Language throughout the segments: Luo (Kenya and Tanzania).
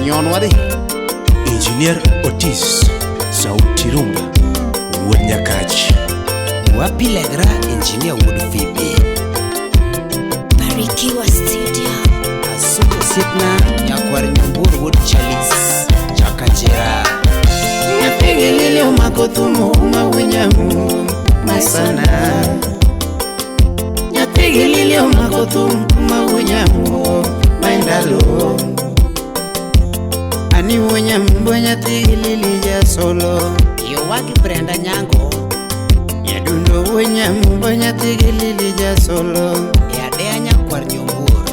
Nyonwa dhi. Engineer Otis, Sauti Rumba, Wuod Nyakach. Wapi Legra, Engineer Wuod Phoebe. Barikiwa Studio. Asuko osiepna nyakwar Nyambur wuod Chalis Jakajera. Nyathigi lili omako thum uma winyamu masana. Nyathigi lili omako thum uma winyamu maendalo. Ani wunyambo nyathigi lili jasolo. Yowagi Brenda Nyango. Nyadundo wunyambo nyathigi lili jasolo. E Adea nyakwar Nyambur.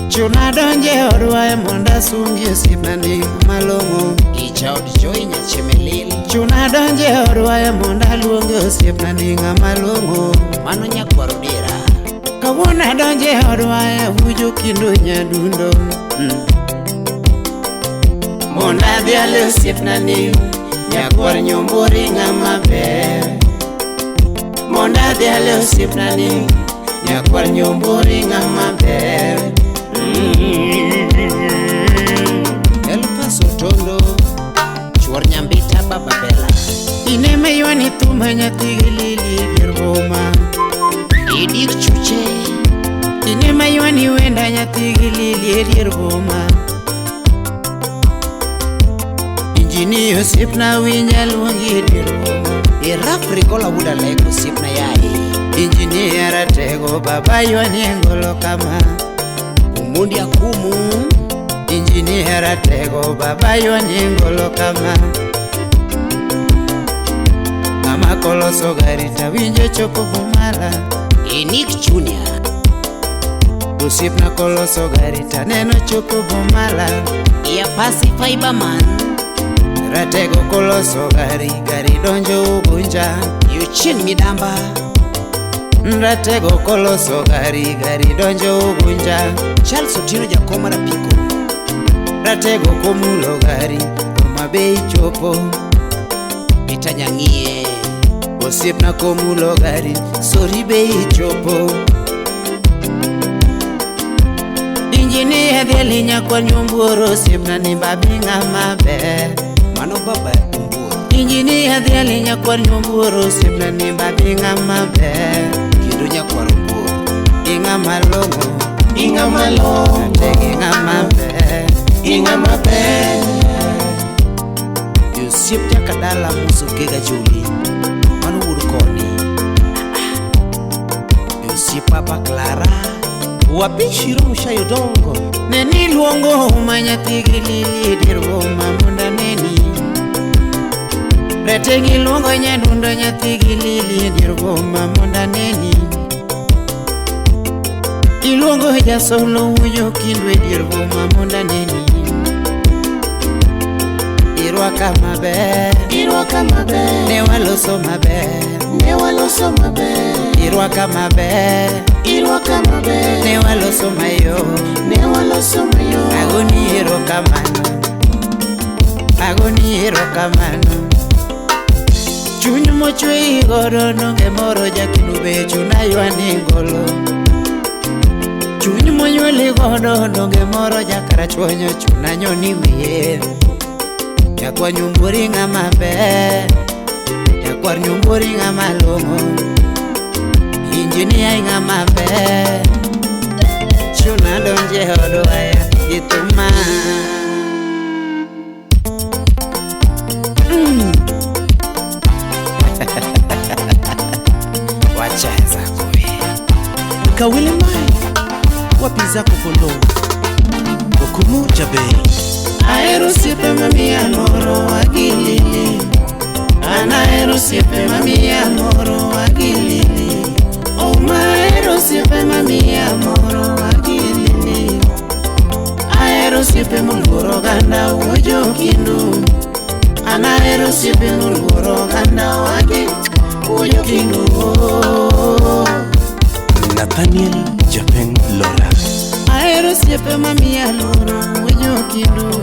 Chuna donje odwa mondo asungi osiepnani malong'o. Icha od Joy Nyachemelil. Chuna donje odwa mondo aluongi osiepnani ng'ama long'o. Mano nyakwar Odera. Kawuono adonje odwa awujo kendo nyadundo. Mondo adhial osiepnani nyakwar Nyombori ng'ama ber. Mondo adhial osiepnani nyakwar Nyombori ng'ama ber. Elfas Otondo. Chuor Nyambita Baba Bella. Ine maywani thuma nyathigi lili e dier boma. Idir Chuche. Ine maywani wenda nyathigi lili e dier boma. Injini osiepna winja luongi e dier boma. Iraf Rigola wuod Aleko osiepna yaye. Injinia ratego baba ywani ngolo kama. Omondi Akumu. Injinia ratego baba ywani ngolo kama. Mama koloso gari tawinjo chopo Bomala. Enik Junior. Osiepna koloso gari taneno chopo Bomala. Iya Pasi Fiberman. Ratego koloso gari, gari donjo Ugunja. Eugene Midamba. Ratego koloso gari, gari donjo Ugunja. Charles Otieno Jakoma Rapiko. Ratego komulo gari, Homa Bay chopo. Peter Nyang'ie. Osiepna komulo gari, Sori Bay chopo. Injinia dhiali nyakwar Nyombuor osiepna ni babi ng'ama ber. Mano baba Ombuor. Injinia dhiali nyakwar Nyombuor osiepna ni babi ng'ama ber. Kendo nyakwar Ombuor. Ing'ama long'o, Ing'ama long'o. Ratego ing'ama ber. Ing'ama ber. Josiep Jakadala Muso Kega Juli. Mano wuod koni. Josiep Papa Clara. Wapishi Rumushayo Dongo. Neni luongo uma nyathigi lili e dier boma mondo aneni. Rategi luongo nyadundo nyathigi lili e dier boma mondo aneni. Iluongo jasolo wujo kindu e dier boma mondo aneni. Irwaka maber, Irwaka maber. ne waloso maber. Ne waloso maber. Irwaka maber, Irwaka maber. ne waloso mayom. Ne waloso mayom. Agoni erokamano, agoni erokamano. Chuny mochwe godo nonge moro jakinu be chuna ywani ngolo. Chuny monyuoli godo nonge moro jakarachuonyo chuna nyoni wiye. Nyakwar Nyombori ng'ama ber, nyakwar Nyombori ng'ama long'o. Injinia ng'ama ber, chuna donje odwa gi thuma. Wacheza kowe. Kawile Mai, wapi zako Fondo. Okumu Jabei. Ahero osiepe mamiya moro wagilili. An ahero osiepe mamiya moro wagilili. Ouma ahero osiepe mamiya moro wagilili. Ahero osiepe moluoro oganda wuojo kindu. An ahero osiepe moluoro oganda wagi wuojo kindu. Nathaniel Japeng Lora. Ahero osiepe mamiya luoro wuojo kindu.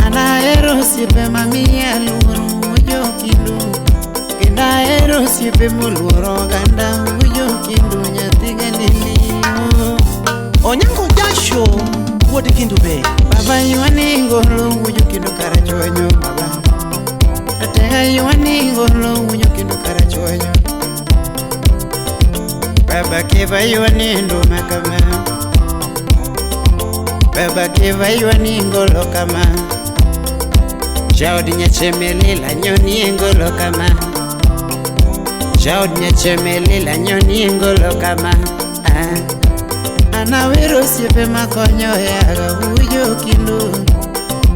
An ahero osiepe mamiya luoro wuojo kindu. Kendo ahero osiepe moluoro oganda wuojo kindu nyathi galili. Onyango Jasho, Wuod Kindu Bay. Baba ywani ngolo. karachuonyo baba. Ratega ywani ngolo winyo kindu karachuonyo. Baba keva ywani nduma kama. Baba keva ywani ngolo kama. Jaod nyachemelela nyoni ngolo kama. Jaod nyachemelela nyoni ngolo kama. Ah. Anawero osiepe makonyo yaga ujo kindu.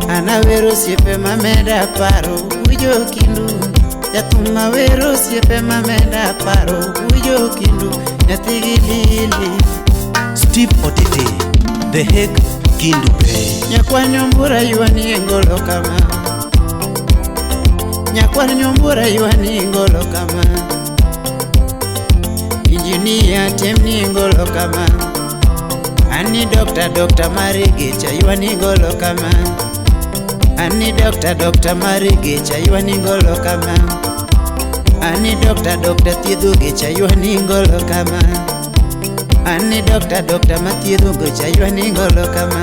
Anawero osiepe mameda paro ujo kindu. Jathum awero osiepe mameda paro ujo kindu. Nyathi gi lili. Steve Otete, The Hague, Kindu Bay. Nyakwar nyombura ywani ngolo kama. Nyakwar nyombura ywani ngolo kama. Injinia timni ngolo kama. Ani dokta dokta marigecha ywani ngolo kama. Ani dokta dokta marigecha ywani ngolo kama. Ani dokta dokta thiedho gecha ywani ngolo kama. Ani dokta dokta mathiedho gecha ywani ngolo kama.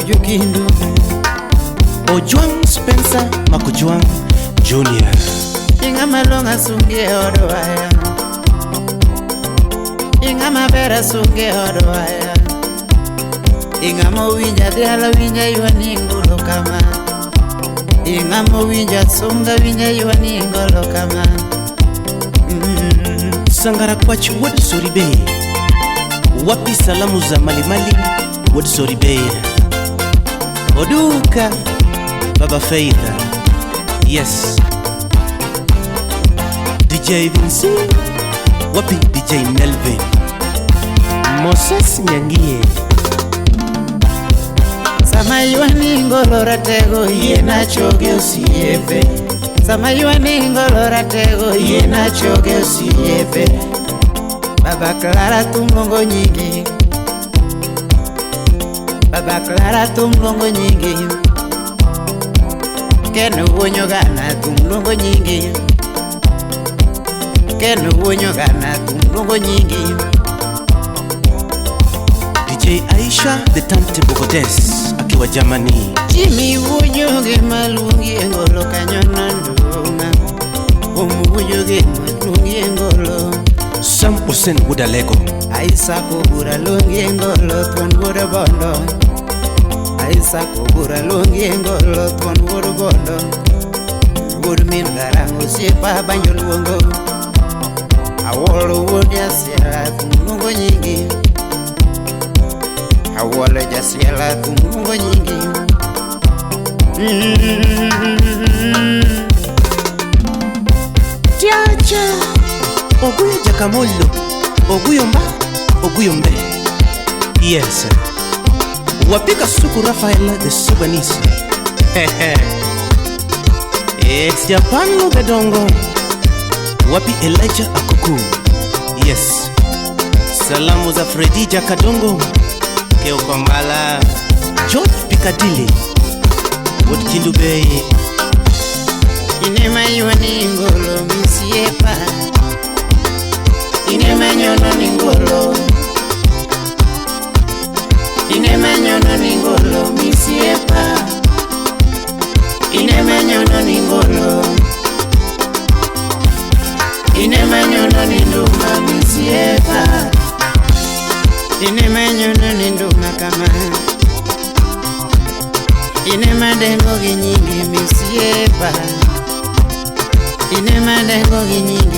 Ujo kindu. Ojwang Spencer Makojwang Junior. Ing'ama long'o asunge od waya. Ing'ama ber asunge od waya. Ing'ama owinja dhialo winja ywani ngolo kama. Ing'ama owinja sunga winja ywani ngolo kama. Sangara Kwach Wuod Soribe. Wapi salamu za Malimali Wuod Soribe. Oduka Baba Faith. Yes. DJ Vinci. Wapi DJ Melvin. Moses Nyangie. Sama ywani ngolo ratego yiena choge osiepe. Sama ywani ngolo ratego yiena choge osiepe. Baba Clara thum luongo nyingi. Baba Clara thum luongo nyingi. Ken wuonyo gana thum luongo nyingi. Ken wuonyo gana thum luongo nyingi. DJ Aisha the Turntable Goddess akiwa Germany. Jimmy wuonyo gi maluongi e ngolo kanyo nanduma. Wuonyo gi maluongi e ngolo. Sam Hussein Wudalego. Isaac Obura luongi e ngolo thuon wuod Bondo. Isaac Obura luongi e ngolo thuon wuod Bondo. Wuod min Garang' osiepa banjo luongo. Awuolo wuod Jasiala thum luongo nyingi. Awuolo Jasiala thum luongo nyingi. Tiacha Oguyo Jakamolo. Oguyo mba Oguyo mbe. Yes. Wapika suku Rafael the Subanese. It's Japan Lugedongo. Wapi Elijah Akuku. Yes. Salamu za Freddy Jakadongo. Keokwambala. George Piccadilly. Wuod Kindu Bay. Inema ywani ngolo misiepa. Inema nyono ni ngolo. Inema nyono ni ngolo misiepa. Inema nyono ni ngolo. Inema nyono ni nduma misiepa. Inema nyono ni nduma kama. Inema dengo gi nyingi misiepa. Inema dengo gi nyingi.